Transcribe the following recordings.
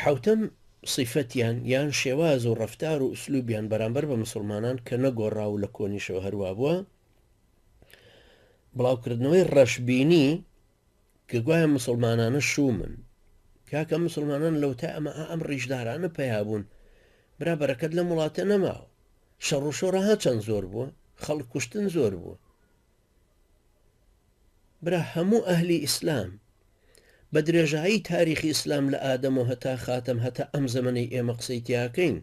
حەوتەم سیفەتیان یان شێواز و ڕەفتار و ئوسلوبیان بەرامبەر بە مسوڵمانان کە نەگۆڕا و لە کۆنیشەوە هەروا بووە، بڵاوکردنەوەی ڕەشبینی کە گوایە مسوڵمانانە شوومن. کاکە مسوڵمانان لەوتای ئەمە ئا ئەم ڕیشدارانە پەیا بوون برا بەرەکەت لەم وڵاتە نەماوە. شەڕ و شۆڕ ها چەند زۆر بووە، خەڵک کوشتن زۆر بووە. برا هەموو ئەهلی ئیسلام بە درێژایی تاریخی ئیسلام لە ئادەمەوە هەتا خاتەم هەتا ئەم زەمەنەی ئێمە قسەی تیاکەین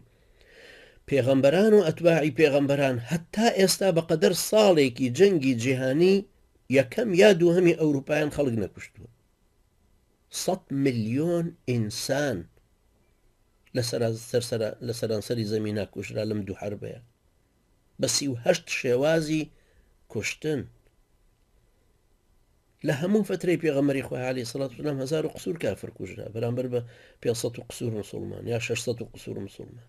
پێغەمبەران و ئەتباعی پێغەمبەران هەتا ئێستا بەقەدەر ساڵێکی جەنگی جیهانی یەکەم یا دووهەمی ئەوروپایان خەڵک نەکوشتووە سە ملیۆن ئینسان لە سەرانسەری زەمینا کوژرا لەم دوو حربەیە بە 38 شێوازی کوشتن لە هەموو فترەی پێغەمبەری خوای عەلەیهی سڵات وسلام هەزار و قسوور کافر کوژرا بەرامبەر بە 500 و قسوور مسلمان یا 600 و قسوور مسلمان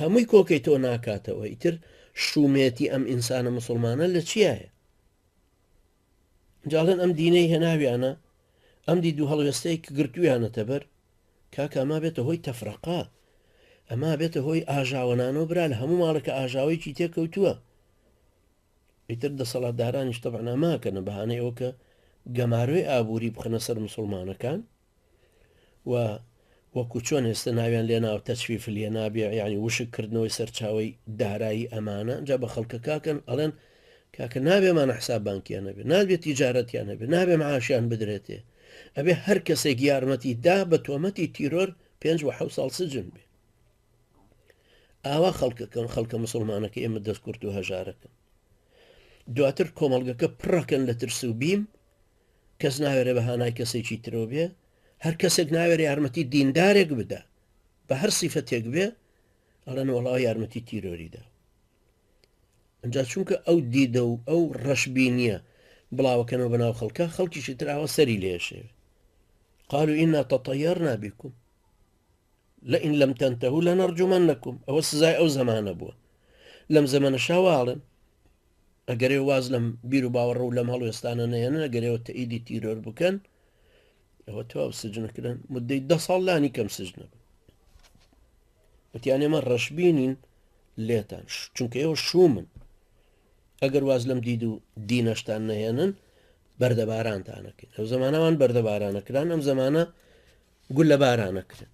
هەمووی کۆکەی تۆ ناکاتەوە ئیتر شومێتی ئەم ئینسانە مسلمانە لە چیایە جاڵێن ئەم دینەی هێناویانە ئەم دی دوو هەڵوێستەی کە گرتویانەتە بەر کاکە ئەما بێتە هۆی تەفرەقا ئەما بێتە هۆی ئاژاوەنانەوە برا لە هەموو ماڵەکە ئاژاوەیەکی تێکەوتووە ئیتر دەسەڵاتدارانیش تەبعەن ئەمە ئەکەنە بەهانەی ئەوە کە گەمارۆی ئابووری بخەنە سەر مسوڵمانەکان و وەکو چۆن ئێستا ناویان لێناوە تەجفیف الینابیع یعنی وشک کردنەوەی سەرچاوەی دارایی ئەمانە جا بە خەڵکە کاکەن ئەڵێن کاکە نابێمانە حساب بانکیان هەبێ نابێت تیجارەتیان هەبێ نابێ معاشیان بدرێتێ ئەبێ هەر کەسێک یارمەتی دا بە تۆمەتی تیرۆر پێنج و حەوت ساڵ سجن بێ ئاوا خەڵکەکەن خەڵکە مسلمانەکە ئێمە دەست کورت و هەژارەکەن دواتر کۆمەڵگەکە پڕەکەن لە ترس و بیم کەس ناوێرێ بە هانای کەسێکی ترۆ بێ هەر کەسێک ناوێرە یارمەتی دیندارێک بدە بە هەر سیفەتێک بێ ئەڵێن وەڵا یارمەتی تیرۆریدا ئەجا چونکە ئەو دیدە و ئەو ڕەشبینیە بڵاوەکەنەوە بەناو خەڵکە خەڵکیشی تراوە سەری لێشێ قالوا إنا تطيرنا بكم لئن لم تنتهوا لنرجمنکم ئەوە سزای ئەو زەمانە بووە لەم زەمەنەشا واڵێن ئەگەر ئێوە واز لەم بیر و باوەڕ و لەم هەڵوێستانە نەیەنن ئەگەر ئێوە تەئیدی تیرۆر بکەن ئەوە تەواو سجنەکرن مدەی دە ساڵ لانی کەم سجنە بن وتیان ئێمە ڕەشبینین لێتان چونکە ئێوە شومن ئەگەر واز لەم دید و دینەشتان نەهێنن بەردەبارانتانەکەین ئەو زمانەوان بەردەبارانەکران ئەم زمانە گوللەباران ئەکرێن.